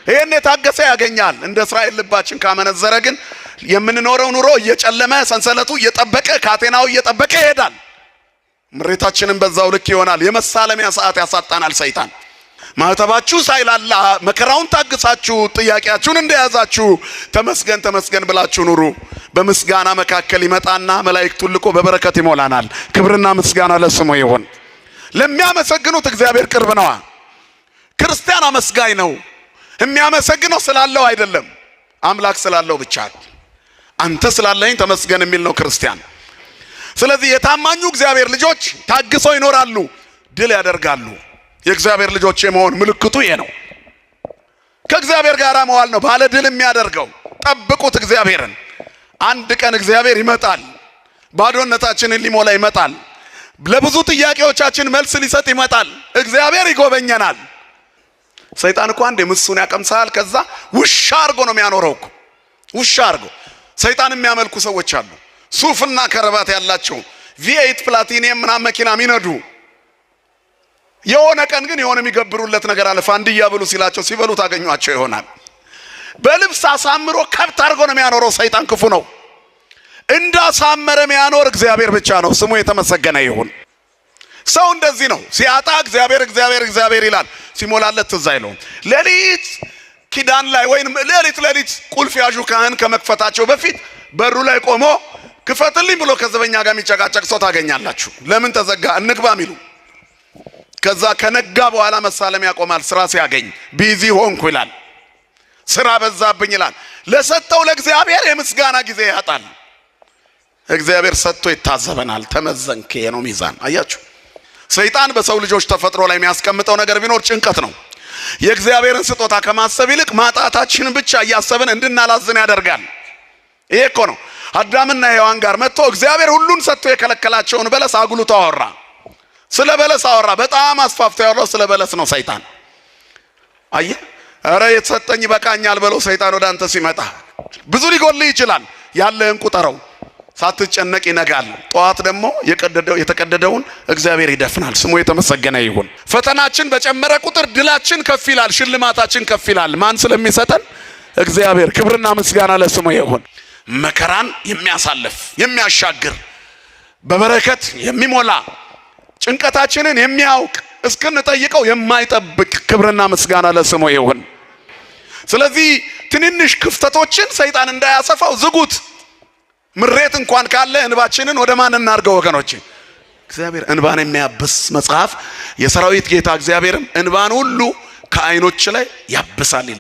ይሄን የታገሰ ያገኛል። እንደ እስራኤል ልባችን ካመነዘረ ግን የምንኖረው ኑሮ እየጨለመ፣ ሰንሰለቱ እየጠበቀ፣ ካቴናው እየጠበቀ ይሄዳል። ምሬታችንን በዛው ልክ ይሆናል። የመሳለሚያ ሰዓት ያሳጣናል ሰይጣን። ማህተባችሁ ሳይላላ መከራውን ታግሳችሁ ጥያቄያችሁን እንደያዛችሁ ተመስገን ተመስገን ብላችሁ ኑሩ። በምስጋና መካከል ይመጣና መላእክቱን ልኮ በበረከት ይሞላናል። ክብርና ምስጋና ለስሙ ይሁን። ለሚያመሰግኑት እግዚአብሔር ቅርብ ነዋ። ክርስቲያን አመስጋኝ ነው። የሚያመሰግነው ስላለው አይደለም፣ አምላክ ስላለው ብቻ። አንተ ስላለኝ ተመስገን የሚል ነው ክርስቲያን። ስለዚህ የታማኙ እግዚአብሔር ልጆች ታግሰው ይኖራሉ፣ ድል ያደርጋሉ። የእግዚአብሔር ልጆች የመሆን ምልክቱ ይሄ ነው። ከእግዚአብሔር ጋር መዋል ነው ባለ ድል የሚያደርገው። ጠብቁት እግዚአብሔርን። አንድ ቀን እግዚአብሔር ይመጣል። ባዶነታችንን ሊሞላ ይመጣል። ለብዙ ጥያቄዎቻችን መልስ ሊሰጥ ይመጣል። እግዚአብሔር ይጎበኘናል። ሰይጣን እኮ አንዴ ምሱን ያቀምሳል። ከዛ ውሻ አድርጎ ነው የሚያኖረው እኮ፣ ውሻ አድርጎ። ሰይጣን የሚያመልኩ ሰዎች አሉ። ሱፍና ከረባት ያላቸው፣ V8 Platinum ምናምን መኪና የሚነዱ፣ የሆነ ቀን ግን የሆነ የሚገብሩለት ነገር አለ። ፋንድያ ብሉ ሲላቸው ሲበሉ ታገኟቸው ይሆናል። በልብስ አሳምሮ ከብት አድርጎ ነው የሚያኖረው። ሰይጣን ክፉ ነው። እንዳሳመረ የሚያኖር እግዚአብሔር ብቻ ነው። ስሙ የተመሰገነ ይሁን። ሰው እንደዚህ ነው። ሲያጣ እግዚአብሔር እግዚአብሔር እግዚአብሔር ይላል። ሲሞላለት ትዝ አይለውም። ሌሊት ኪዳን ላይ ወይንም ሌሊት ሌሊት ቁልፍ ያዡ ካህን ከመክፈታቸው በፊት በሩ ላይ ቆሞ ክፈትልኝ ብሎ ከዘበኛ ጋር የሚጨቃጨቅ ሰው ታገኛላችሁ። ለምን ተዘጋ እንግባ ሚሉ። ከዛ ከነጋ በኋላ መሳለም ያቆማል። ስራ ሲያገኝ busy ሆንኩ ይላል። ስራ በዛብኝ ይላል። ለሰጠው ለእግዚአብሔር የምስጋና ጊዜ ያጣል። እግዚአብሔር ሰጥቶ ይታዘበናል። ተመዘንክ ነው ሚዛን። አያችሁ፣ ሰይጣን በሰው ልጆች ተፈጥሮ ላይ የሚያስቀምጠው ነገር ቢኖር ጭንቀት ነው። የእግዚአብሔርን ስጦታ ከማሰብ ይልቅ ማጣታችንን ብቻ እያሰብን እንድናላዝን ያደርጋል። ይሄ እኮ ነው። አዳምና ሔዋን ጋር መጥቶ እግዚአብሔር ሁሉን ሰጥቶ የከለከላቸውን በለስ አጉልቶ አወራ። ስለ በለስ አወራ። በጣም አስፋፍቶ ያወራው ስለ በለስ ነው ሰይጣን። አየህ፣ ኧረ የተሰጠኝ ይበቃኛል በለው። ሰይጣን ወደ አንተ ሲመጣ ብዙ ሊጎልህ ይችላል። ያለህን ቁጠረው። ሳትጨነቅ ይነጋል። ጠዋት ደግሞ የተቀደደውን እግዚአብሔር ይደፍናል። ስሙ የተመሰገነ ይሁን። ፈተናችን በጨመረ ቁጥር ድላችን ከፍ ይላል፣ ሽልማታችን ከፍ ይላል። ማን ስለሚሰጠን? እግዚአብሔር። ክብርና ምስጋና ለስሙ ይሁን። መከራን የሚያሳልፍ፣ የሚያሻግር፣ በበረከት የሚሞላ፣ ጭንቀታችንን የሚያውቅ፣ እስክንጠይቀው የማይጠብቅ፣ ክብርና ምስጋና ለስሙ ይሁን። ስለዚህ ትንንሽ ክፍተቶችን ሰይጣን እንዳያሰፋው ዝጉት። ምሬት እንኳን ካለ እንባችንን ወደ ማን እናርገው ወገኖች? እግዚአብሔር እንባን የሚያብስ መጽሐፍ የሰራዊት ጌታ እግዚአብሔርም እንባን ሁሉ ከዓይኖች ላይ ያብሳል ይላል።